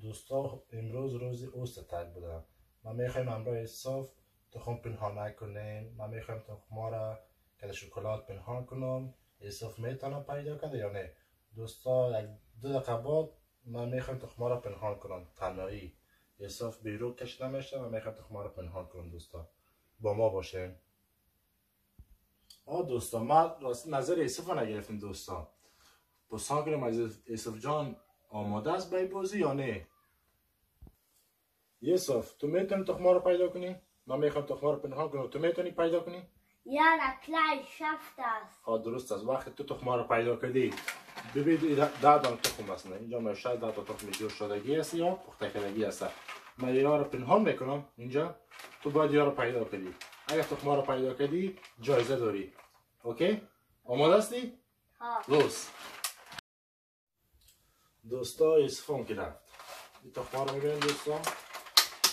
دوستا امروز روز Ostertag بوده. ما میخوایم همراه یوسف تخم پنهانه کنیم. ما میخوایم تخم را که شکلات پنهان کنم. یوسف میتونه پیدا کنه یا نه؟ دوستا یک دو دقیقه بعد من میخوایم تخم را پنهان کنم تنهایی. یوسف بیرون کشیده میشه و میخوایم تخم را پنهان کنم. دوستا با ما باشین. دوستا ما راست نظر یوسف رو نگرفتیم. دوستا پرسان کنیم از یوسف جان آماده است به بازی یا نه؟ یوسف تو میتونی تخم رو پیدا کنی؟ من میخوام تخم رو پنهان کنم، تو میتونی پیدا کنی؟ Ja, na klar, ich schaff das. درست است. وقتی تو تخم رو پیدا کردی ببین 10 دانه تخم است. اینجا میشه 10 تا تخم جور شدگی است یا پخته کردگی است. من اینا رو پنهان میکنم اینجا، تو باید اینا رو پیدا کنی. اگر تخم رو پیدا کردی جایزه داری. Okay؟ آماده هستی؟ ها. Los. دوستا یوسف هم که رفت. این تخم رو میبینید دوستا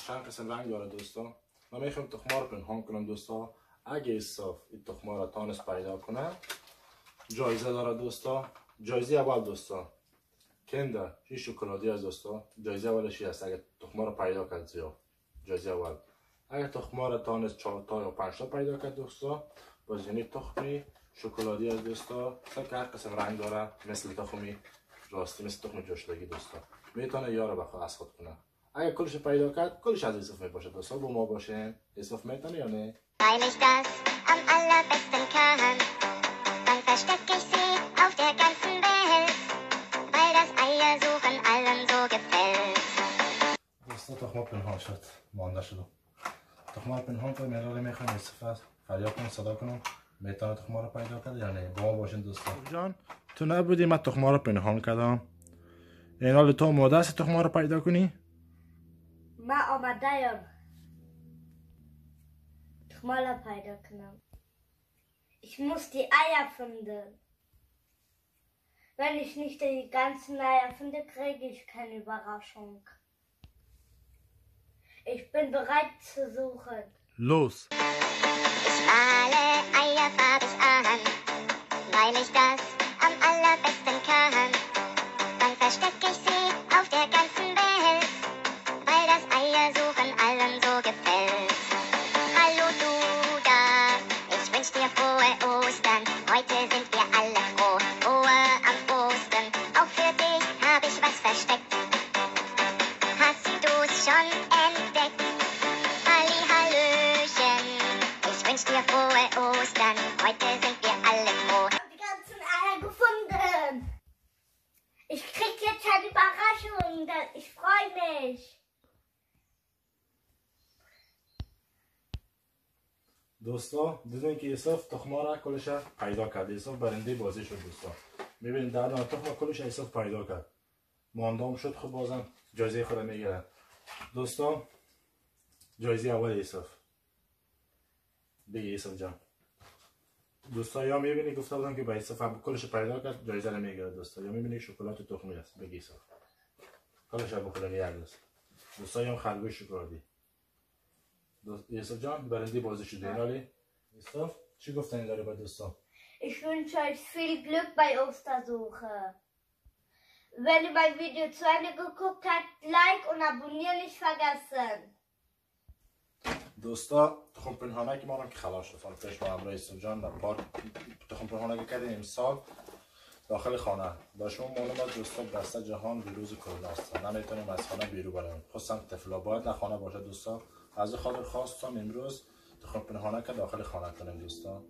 چند قسم رنگ داره. دوستا من میخوام تخم رو پنهان کنم. دوستا اگه یوسف این تخم رو تانس پیدا کنه جایزه داره. دوستا جایزه اول دوستا Kinder این شکلادی از دوستا جایزه اولش است. اگه تخم رو پیدا کرد زیاد جایزه اول. اگه تخم رو تانس 4 تا یا 5 تا پیدا کرد دوستا باز یعنی تخمی شکلادی از دوستا که هر قسم رنگ داره، مثل تخمی راستی، مثل تخم جوشدگی. دوستا میتونه یارو بخواد از خود کنه. اگه کلش پیدا کرد کلش از یوسف میباشه. دوستا با ما باشین. یوسف میتونه یا نه؟ Weil ich das am allerbesten kann, dann versteck ich sie auf der ganzen Welt, weil das Eiersuchen allen so gefällt. دوستا تخم پنهان شد، مانده شد. تخم پنهان کنم، یارو میخوام یوسف فریاد کنم صدا کنم میتونه تخم رو پیدا کرد یا نه؟ با ما باشین دوستا. جان تو نبودی من تخم رو پنهان کردم. این حال تو آماده هستی تخم رو پیدا کنی؟ من آماده ام تخم رو پیدا کنم. Ich muss die Eier finden. Wenn ich nicht die ganzen Eier finde, kriege ich keine Überraschung. Ich bin bereit zu suchen. Los! Ich male Eier farbig an, weil ich das am allerbesten kann. Dann versteck ich sie auf der ganzen Welt, weil das Eiersuchen allen so gefällt. Hallo du da, ich wünsch dir frohe Ostern. Heute sind wir alle froh, frohe am Ostern. Auch für dich hab ich was versteckt. Hast du's schon entdeckt? Halli, Hallöchen, ich wünsch dir frohe Ostern. Heute sind wir alle froh. Ich hab die ganzen Eier gefunden. Ich krieg jetzt eine Überraschung. Ich freue mich. دوستا دیدین که یوسف تخم را کلش پیدا کرد. یوسف برنده بازی شد. دوستا میبینید در تخم کلش یوسف پیدا کرد. ماندام شد. خب بازم جایزه خود میگیره. دوستا جایزه اول یوسف. بگی یوسف جان. دوستا یا میبینی گفته بودم که با یوسف هم کلش پیدا کرد جایزه رو میگیره. دوستا یا میبینی شکلات تخمی است. بگی یوسف کلش بخورن یک روز. دوستا یا خرگوش شکلادی. یوسف جان برنده بازی شده. اینالی یوسف چی گفتنی داری با دوستا؟ Ich wünsche euch viel Glück bei Ostersuche. Wenn ihr mein Video zu Ende geguckt habt, like und abonnieren nicht vergessen. دوستا تخم پنهانه که ما که خلاص شد. سال پیش با همراه یوسف جان در پارک تخم پنهانه کردیم. امسال داخل خانه. با شما معلوم است دوستا بسته جهان ویروس کرونا است. نمیتونیم از خانه بیرون بریم. خصوصا طفلا باید در خانه باشه دوستا. از خاطر خواستم امروز تخم پنهانه که داخل خانه کنیم دوستا.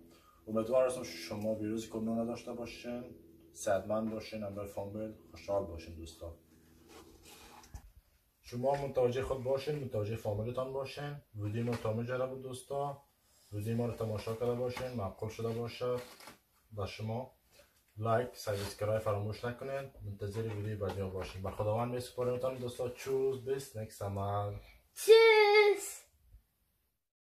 امیدوار هستم شما ویروس کرونا نداشته باشین، صحتمند باشین، همراه فامیل خوشحال باشین دوستا. شما متوجه خود باشین، متوجه فامیلتان باشین. ویدیو ما تا مجرد بود دوستا. ویدیو ما رو تماشا کرده باشین، معقول شده باشه با شما. like، subscribe فراموش نکنین. منتظر ویدیو بعدی ما باشین. به خداوند میسپارمتان دوستا. Tschüss, bis nächstes Mal. Tschüss.